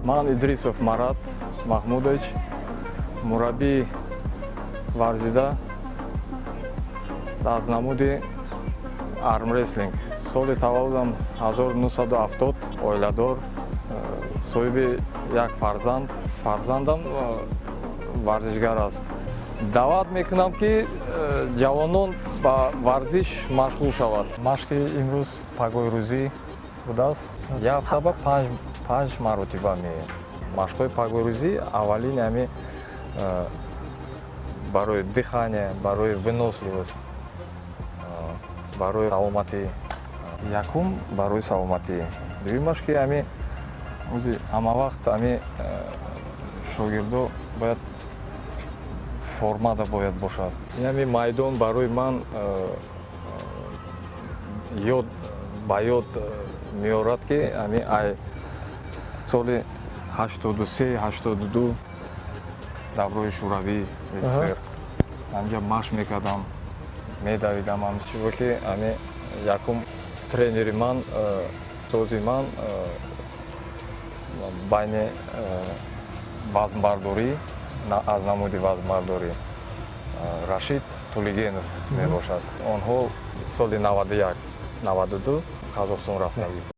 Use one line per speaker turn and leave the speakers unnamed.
Ман Идрисов Марат Маҳмудович, мураббии варзида аз намуди армрестлинг. Соли таваллудам 1970, оиладор, соҳиби як фарзанд. Фарзандам варзишгар аст. Даъват мекунам, ки ҷавонон ба варзиш машғул шавад. Машқи имрӯз пагоҳирӯзӣ будааст. Як ҳафта ба панҷ маротиба меоем. Машқҳои пагоҳирӯзӣ аввалин ҳами барои дыхание, барои выносливость, барои саломатӣ. Якум, барои саломатӣ. Дуюмаш, ки ҳами ҳама вақт ҳами шогирдо бояд формада бояд бошад. Ин ҳами майдон барои ман ёд ба ёд меорад, ки ҳами ай соли 83, 82, даврои Шӯравӣ, СССР, ҳамҷа машқ мекардам, медавидам. Ҳамчиво ки ҳами якум тренери ман, устози ман байни вазнбардорӣ, аз намуди вазнбардорӣ, Рашид Тулигенов мебошад. Онҳо соли 91, 92 Қазоқстон рафтагӣ.